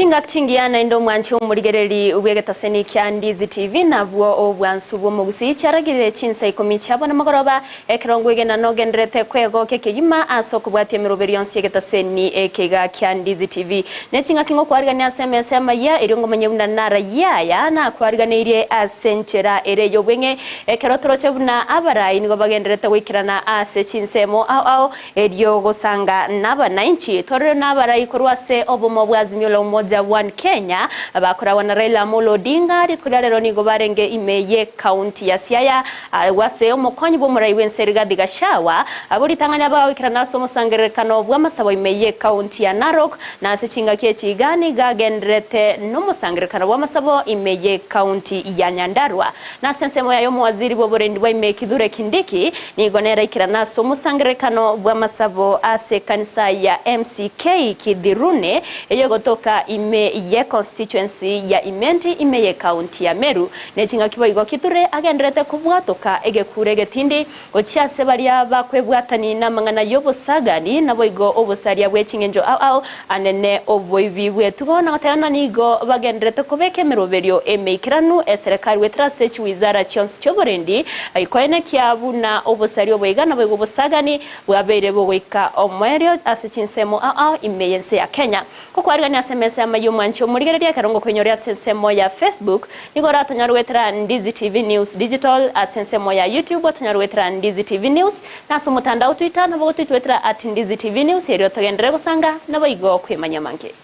Chingaki chingiya naende omwanchi omorigereri bw'egetaseni kia Ndizi TV nabwo obwansu bw'omogusii chiaragirire chinsa ikomi chiabo namagoroba ekero ngwegena nogenderete kwegokia kegima ase okobwatia emeroberi yonsi y'egetaseni eke iga kia Ndizi TV. Ne chingaki ngokwarigania ase emesa y'amayia erio ngomanye buna narayia aya nakwariganeirie ase enchera ere ey'obweng'e ekero toroche buna abarai nigo bagenderete goikerana ase chinsemo ao ao Erio gosanga nabanainchi, torore nabarai korwa ase obomo bwa Azimio la Umoja One Kenya, bakoragwa na Raila Amolo Odinga, rituko ria rero nigo barenge ime ye county ya Siaya, agwo ase omokonyi bw'omorai bw'ense Rigathi Gachagua, abwo ritang'ani abagoikerana ase omosangererekano bw'amasabo ime ye county ya Narok, na ase chingaki echi iga nigo agendererete nomosangererekano bw'amasabo ime ye county ya Nyandarua. Na ase ensemo yaye omowaziri bw'oborendi bwa ime Kithure Kindiki nigo neraikerana ase omosangererekano bw'amasabo ase ekanisa ya MCK Kithirune eyogotoka ime ye constituency ya Imenti ime ye county ya Meru. Ne chingaki boigo Kithure agenderete kobwatoka egekuro egetindi Gochia ase baria bakwebwatani namang'ana y'obosagani, naboigo obosaria bwe ching'encho ao ao, anene oboibi bw'etugo, na goteba ng'a nigo bagendererete kobeka emeroberio emeikeranu eserekari goetera ase chiwizara chionsi chi'oborendi, koenekia buna obosaria oboiga naboigo obosagani bwabeire bogoika omoerio ase chinsemo ao ao ime y'ense ya Kenya. Gokwarigania ase emesa y'amayio omwanchi omorigereria ekero ngokoinyoria ase ensemo ya Facebook, nigo oratonyore goetera Ndizi TV News Digital, ase ensemo ya YouTube otonyore goetera Ndizi TV News, na ase omotandao Twitter nabo gotwitwetera at Ndizi TV News erio togenderere gosanga naboigo kwemanyia amange.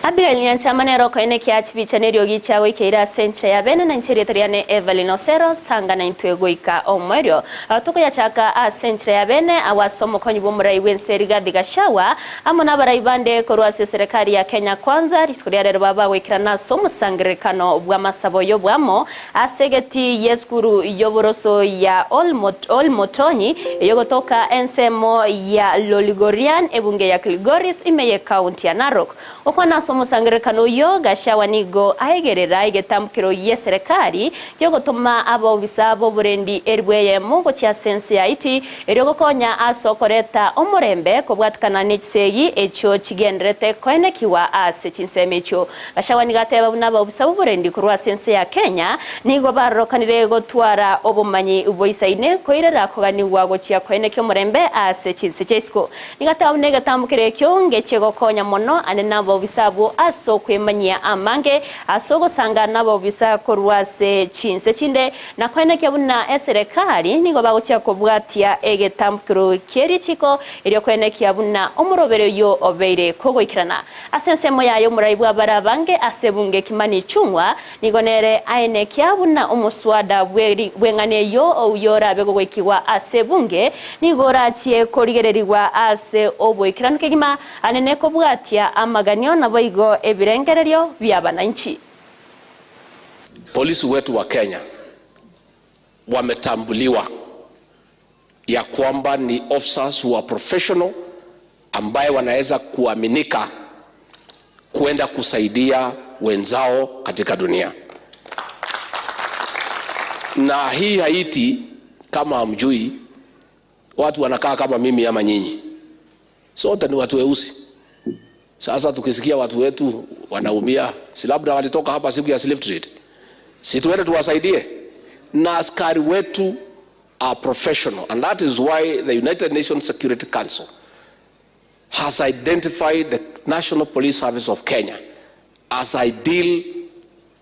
Abigail Nyanchama nere okoenekia chibicha neriogi chia goikeire ase enchera ya bene na inche erieta riane Evelyn Osero sanga naintwe goika omoerio. Tokoyachaka ase enchera ya bene agwo ase omokonyi bw'omorai bw'ense Rigathi Gachagua amo nabarai bande korwa ase eserekari ya Kenya Kwanza rituko ria rero baba bagoikerana ase omosangererekano bw'amasabo y'oboamo Ase egeti y'esukuru y'oboroso ya Olmotonyi eyogotoka ensemo ya Loligorian ebunge ya Kilgoris ime y'ekaunti ya Narok. Gokwana ase omosangererekano oyio, Gachagua nigo aegerera egetambukero gi'eserekari ki'ogotoma abaobisa b'oborendi elifu eyemo gochia ase ense ya Haiti erio gokonya ase okoreta omorembe kobwatikana n'echisegi echio chigenderete koenekigwa ase chinsemo echio. Gachagua nigo ateba buna abaofisa b'oborendi korwa ase ense ya Kenya nigo barorokanire gotwara obomanyi boisaine koirera koganigwa gochia koenekia omorembe ase chinse chia isiko. Nigo ateba buna egetambo keria ekio ngechie gokonya mono ande nabaofisa abwo ase okwemanyia amange ase ogosanga nabaofisa korwa ase chinse chinde na koenekia buna eserekari nigo bagochia kobwatia egetambokero kie richiko erio koenekia buna omoroberi oyio obeire kogoikerana. Ase ensemo yaye omorai bw'abare abange ase ebunge Kimani Ichung'wa nigo nere aenekia buna omoswada bw'eng'ana eyio oyio orabe gogoikigwa ase ebunge nigo orachie korigererigwa ase oboikeranu kegima anene kobwatia amaganio naboigo ebirengererio bi'abananchi. Polisi wetu wa Kenya wametambuliwa ya kwamba ni officers who are professional ambaye wanaweza kuaminika kwenda kusaidia wenzao katika dunia. Na hii Haiti, kama hamjui, watu wanakaa kama mimi ama nyinyi, sote ni watu weusi. Sasa tukisikia watu wetu wanaumia, si labda walitoka hapa siku ya slave trade, si tuende tuwasaidie? Na askari wetu are professional and that is why the United Nations Security Council has identified the National Police Service of Kenya as ideal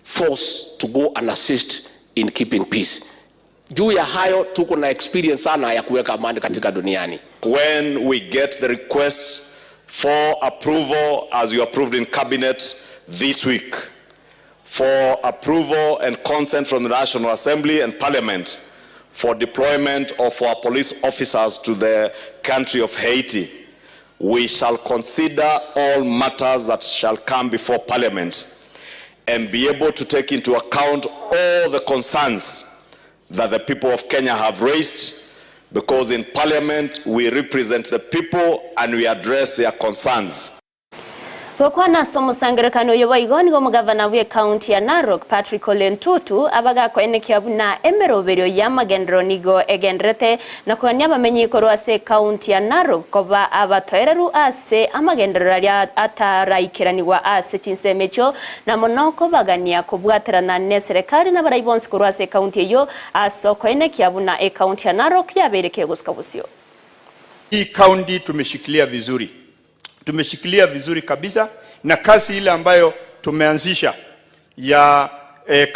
force to go and assist in keeping peace. Juu ya hayo tuko na experience sana ya kuweka amani katika duniani. When we get the request for approval as you approved in cabinet this week for approval and consent from the National Assembly and Parliament for deployment of our police officers to the country of Haiti. We shall consider all matters that shall come before Parliament and be able to take into account all the concerns that the people of Kenya have raised because in Parliament we represent the people and we address their concerns. Gokwana ase omosangererekano oyo boigo nigo omogavana bw'ecounty ya Narok Patrick Ole Ntutu abagakoenekia buna emeroberio y'amagenderero nigo egendererete na kogania abamenyi korwa ase ecounty ya Narok koba abatoereru ase amagenderero aria ataraikeranigwa ase chinsemo echio na mono kobagania kobwaterana neserekari nabarai bonsi korwa ase ecounty eyio ase okoenekia buna ecounty ya Narok yabeire kegosuka bosio. Hii county tumeshikilia vizuri, tumeshikilia vizuri kabisa, na kazi ile ambayo tumeanzisha ya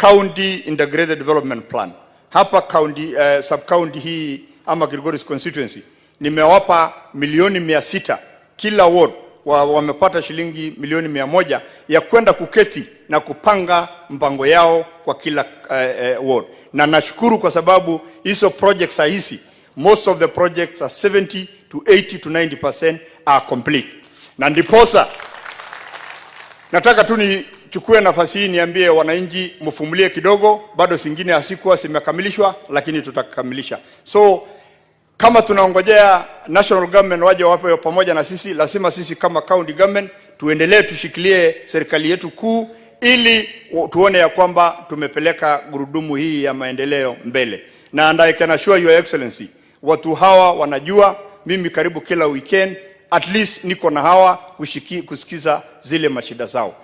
County Integrated Development Plan hapa county, sub county hii ama Kilgoris constituency nimewapa milioni 600 kila ward wamepata shilingi milioni 100 ya kwenda kuketi na kupanga mpango yao kwa kila ward, na nashukuru kwa sababu hizo projects saa hizi most of the projects are 70 to 80 to 90% are complete, na ndiposa nataka tu nichukue nafasi hii niambie wananchi mvumilie kidogo, bado zingine hazikuwa zimekamilishwa, lakini tutakamilisha. So kama tunaongojea national government waje wape pamoja na sisi, lazima sisi kama county government tuendelee tushikilie serikali yetu kuu ili tuone ya kwamba tumepeleka gurudumu hii ya maendeleo mbele. Na and I can assure your excellency, watu hawa wanajua mimi karibu kila weekend at least niko na hawa kusikiza zile mashida zao.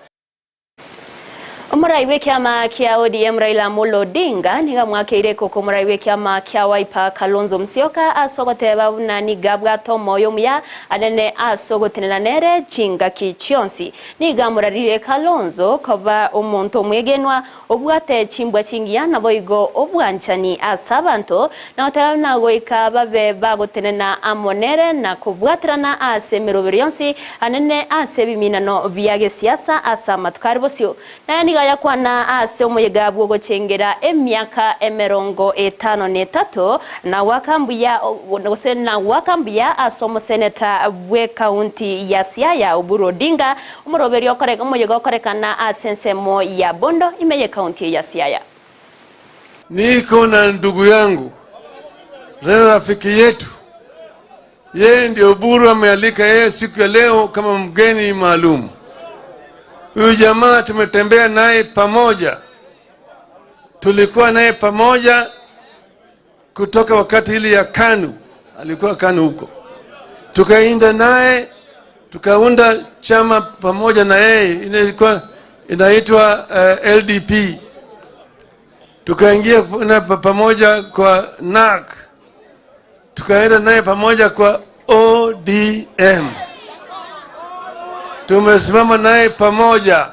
Omorai bw'ekiama kia ODM Raila Amolo Odinga niga mwakeire koko omorai bw'ekiama kia Wiper Kalonzo Musyoka ase ogoteba buna niga abwate omoyo omuya anene ase ogotenena nere chingaki chionsi. Niga amorarire Kalonzo koba omonto omwegenwa obwate chimbwa chingiya naboigo obwanchani ase abanto na goteba buna goika babe bagotenena amo nere na kobwaterana ase emerobero yonsi anene ase ebiminano bia gesiasa ase amatuko are bosio. Naye nigo ayakwana ase omoyega bw'ogochengera emiaka 53 na goaka mbuya gose na goaka mbuya ase omoseneta bw'ekaunti ya Siaya Oburu Odinga, omoroberio okore omoyega okorekana ase ensemo ya Bondo ime y'ekaunti ya Siaya. Niko na ndugu yangu tena rafiki yetu, yeye ndio Oburu amealika yeye siku ya leo kama mgeni maalum. Huyu jamaa tumetembea naye pamoja, tulikuwa naye pamoja kutoka wakati ile ya KANU, alikuwa KANU huko, tukainda naye tukaunda chama pamoja na yeye, ilikuwa inaitwa LDP tukaingia na pamoja kwa NARC, tukaenda naye pamoja kwa ODM, tumesimama naye pamoja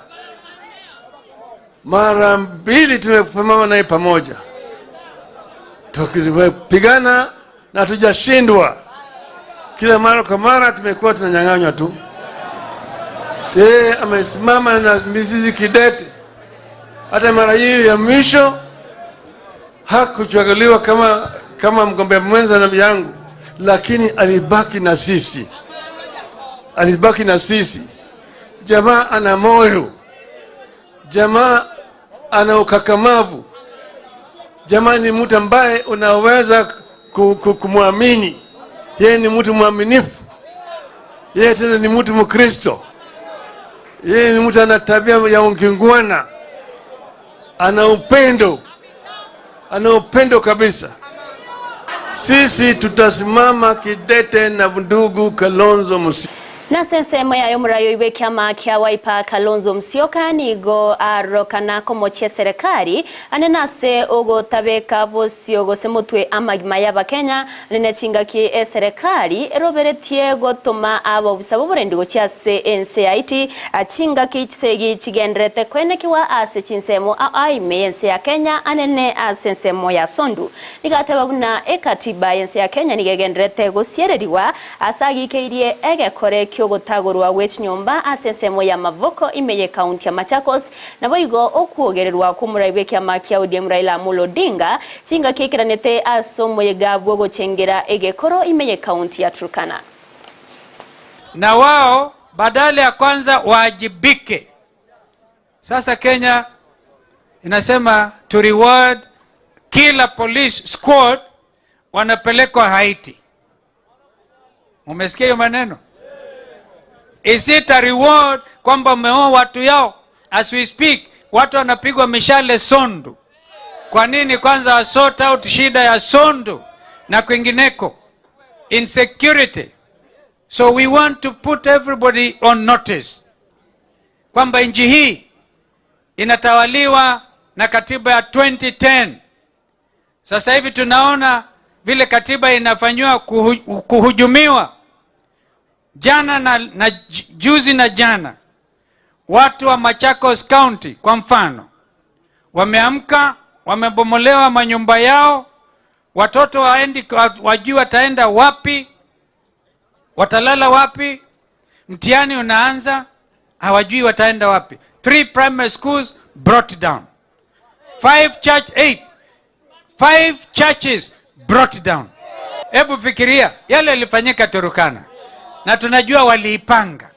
mara mbili, tumesimama naye pamoja, tumepigana na hatujashindwa. Kila mara kwa mara tumekuwa tunanyang'anywa tu. Yeye amesimama na mizizi kidete. Hata mara hii ya mwisho hakuchaguliwa kama mgombea mwenza na yangu, lakini alibaki na sisi, alibaki na sisi. Jamaa ana moyo, jamaa ana ukakamavu, jamaa ni mtu ambaye unaweza kumwamini. Yeye ni mtu mwaminifu, yeye tena ni mtu Mkristo, yeye ni mtu ana tabia ya ukingwana, ana upendo, ana upendo kabisa. Sisi tutasimama kidete na ndugu Kalonzo Musyoka. Nase ensemo yaye omorai bw'ekiama kia Wiper Kalonzo Musyoka nigo arokana komochia serikali ane nase ogotabeka bosio gose motwe amagima y'abakenya ane chingaki eserikali eroberetie gotoma abo busa boborendi gochia ase ense ya Haiti chingaki chisegi chigenderete kwenekiwa ase chinsemo aime ense ya Kenya anene ase ensemo ya Sondu. Nigateba buna ekatiba ense ya Kenya nigegenderete gosiereriwa ase agikeirie egekore kiogotagorwa gwe chinyomba ase ensemo ya Mavoko ime ye kaunti ya Machakos naboigo okwogererwa kw'omorai bw'ekiama kia ODM Raila Amolo Odinga chingaki ekeranete ase omoyega bwogochengera egekoro ime ye kaunti ya Turkana. Na wao badala ya kwanza waajibike. Sasa Kenya inasema to reward kila police squad wanapelekwa Haiti. Umesikia hiyo maneno? Is it a reward kwamba umeua watu yao? As we speak, watu wanapigwa mishale Sondu. Kwa nini kwanza wa sort out shida ya Sondu na kwingineko? Insecurity. So we want to put everybody on notice kwamba nchi hii inatawaliwa na katiba ya 2010. Sasa hivi tunaona vile katiba inafanyiwa kuhujumiwa. Jana na juzi na jana watu wa Machakos County kwa mfano wameamka, wamebomolewa manyumba yao, watoto waendi, wajui wataenda wapi, watalala wapi, mtihani unaanza, hawajui wataenda wapi. Three primary schools brought down, five church, eight, five churches brought down. Hebu fikiria yale yalifanyika Turkana, na tunajua waliipanga.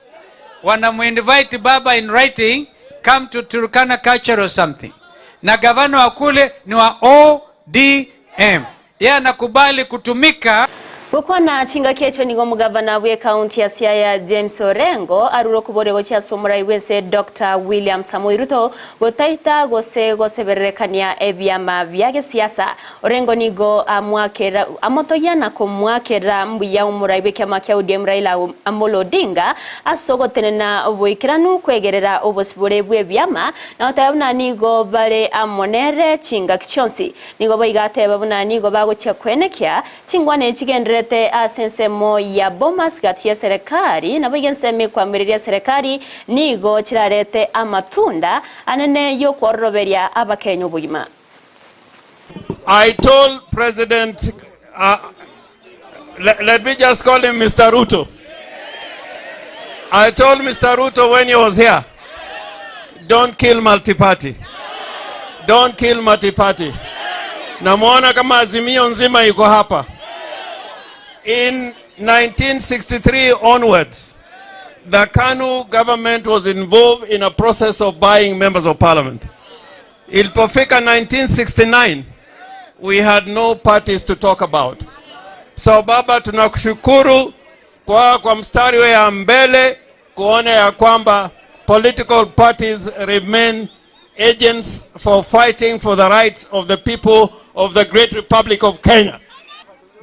Wanamuinvite baba in writing, come to Turkana culture or something, na gavana wa kule ni wa ODM, yeye anakubali kutumika. Gokwana chingaki echo nigo omogavana bwe ekaunti ya Siaya James Orengo arure okoboria gochia ase omorai bwense Doctor William Samoei Ruto gotaita gose gosebererekania ebiama bia gesiasa. Orengo nigo amwakera amotogia na komwakera mbuya omorai bw'ekiama kia ODM Raila Amolo Odinga ase ogotenena oboikeranu kwegerera obosibore bw'ebiama na goteba buna nigo bare amo nere chingaki chionsi. Nigo boigo ateba buna nigo bagochia koenekia chingwana echi chigendererete ase ensemo ya Bomas gati ya serikali naboigo ensemo ekwamireria serikali nigo chirarete amatunda anene y'okwororoberia abakenya obogima. I told President, let me just call him Mr. Ruto. I told Mr. Ruto when he was here, don't kill multi-party. Don't kill multi-party. Namuona kama Azimio nzima iko hapa. In 1963 onwards, the KANU government was involved in a process of buying members of parliament. Ilipofika 1969, we had no parties to talk about. So baba, tunakushukuru kwa mstari wa mbele kuona ya kwamba political parties remain agents for fighting for the rights of the people of the Great Republic of Kenya.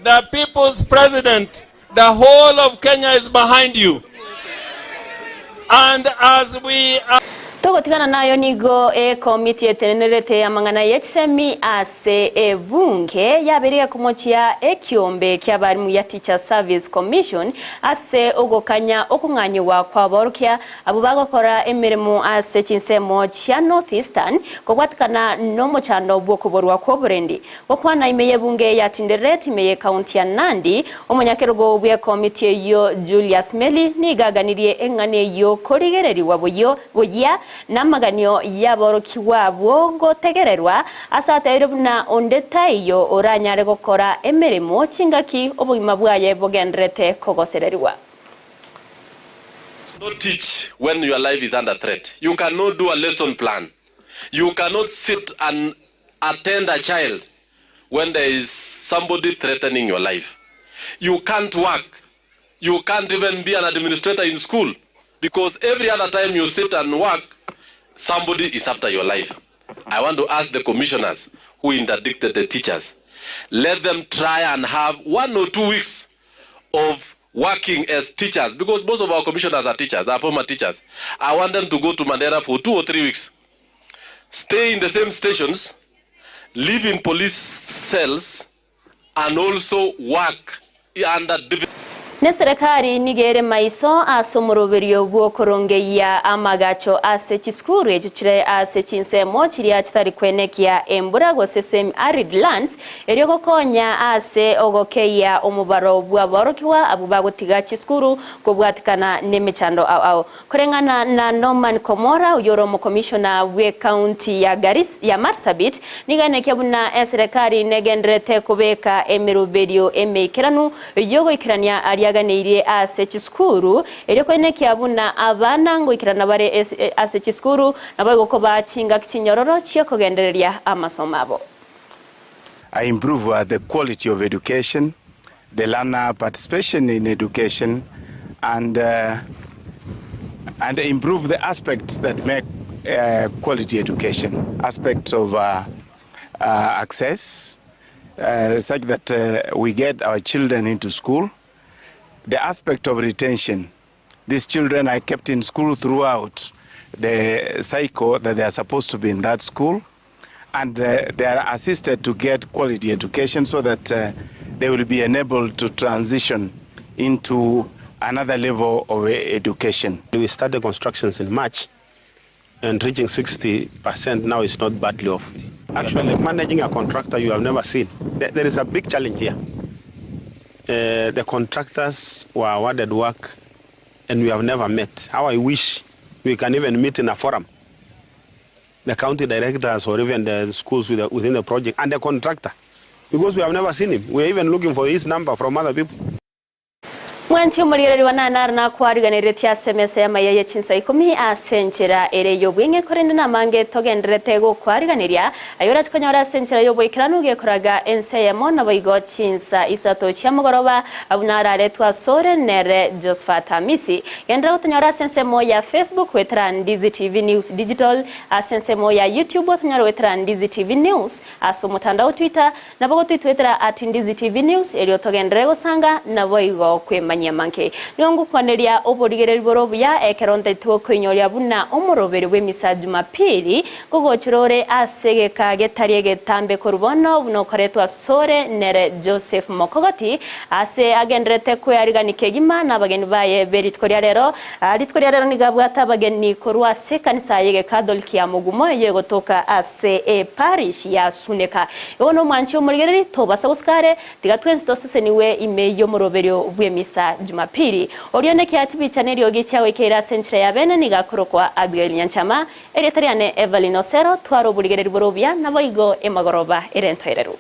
The people's president, the whole of Kenya is behind you. And as we are Togotigana nayo nigo ekomiti etenenerete amang'ana y'echisemi ase ebunge yabeire komochia ekiombe ki'abarimu ya Teacher Service Commission ase ogokanya okong'anyiwa kwaborokia abo bagokora emeremo ase chinsemo chia North Eastern kobwatikana n'omochando bw'okoborwa kw'oborendi. Gokwana ime y'ebunge ya Tinderet ime y'ekaunti ya Nandi omonyakerogo bw'ekomiti eyo Julius Meli nigo aganirie eng'ana eyo korigereriwa boyo boyia namaganio yaborokigwa abwo gotegererwa ase ateire buna onde taiyo oranyare gokora emeremo chingaki obogima bwaye bogenderete kogosereriwa. Not teach when your life is under threat. You cannot do a lesson plan. You cannot sit and attend a child when there is somebody threatening your life. You can't work. You can't even be an administrator in school because every other time you sit and work, somebody is after your life. I want to ask the commissioners who interdicted the teachers, let them try and have 1 or 2 weeks of working as teachers, because most of our commissioners are teachers, are former teachers. I want them to go to Mandera for 2 or 3 weeks, stay in the same stations, live in police cells, and also work under difficult Ne serikali nigere maiso ase omoroberio bw'okorongeia amagacho ase chisukuru echi chire ase chinsemo chiria chitari kwenekia embura gose semi arid lands erio gokonya ase ogokeia omobaro bw'aborokigwa abwo bagotiga chisukuru kobwatikana n'emechando ao ao. Koreng'ana na Norman Komora oyore omokomishona bwe county ya Garissa ya Marsabit niganekia buna eserikali negenderete kobeka emeroberio emeikeranu yogoikerania aria aganeirie ase chisukuru erio kwenekia buna abana ngoikerana bare ase chisukuru nabo gokoba chingaki chinyororo chiokogendereria amasomo abo. I improve the quality of education, the learner participation in education, and and improve the aspects that make quality education, aspects of access such that we get our children into school, the aspect of retention, these children are kept in school throughout the cycle that they are supposed to be in that school, and uh, they are assisted to get quality education so that uh, they will be enabled to transition into another level of education. We started constructions in March and reaching 60% now is not badly off. Actually, managing a contractor you have never seen. There, there is a big challenge here. Uh, the contractors were awarded work and we have never met. How I wish we can even meet in a forum. The county directors or even the schools with the, within the project and the contractor. Because we have never seen him. We are even looking for his number from other people. Mwanchi omorigereri wa nanara nakwariganeretie ase emesa y'amaiya ye chinsa ikomi ase enchera ere y'obweng'e korende namange togenderete gokwariganeria aye orachi konyora ase enchera y'oboikeranu gekoraga ense eyemo naboigo chinsa isato chia mogoroba abwo nararetwe asore nere Josephat Amisi. Genderera gotonyora ase ensemo ya Facebook goetera Ndizi TV News Digital ase ensemo ya YouTube otonyore goetera Ndizi TV News ase omotandao Twitter Nabo gotoitwetera at Ndizi TV News erio togenderere gosanga naboigo kwemanyia manke. Nigo ngokwaneria oborigereri bore obuya ekero ntaete gokoinyoria buna omoroberi bw'emisa Jumapili ngogochera ore ase egeka getari egetambe korwa bono buna okoretwa asore nere Joseph Mokogoti ase agendererete kwearigania kegima nabageni baye be rituko ria rero. Rituko ria rero nigo abwate abageni korwa ase ekanisa y'Egekatholiki ya Mugumo eyio egotoka ase eparish ya Suneka. Igo nomwanchi omorigereri, tobasa gosika are, tiga twensi tosesenigwe ime y'omoroberio bw'emisa Jumapili. Oria one kiaa chibicha neriogi chiagoikeire ase enchera ya bene nigo akorokwa Abigail Nyanchama, erieta riane Evelyn Osero, twara oborigereri bore obuya, naboigo emagoroba ere entoereru.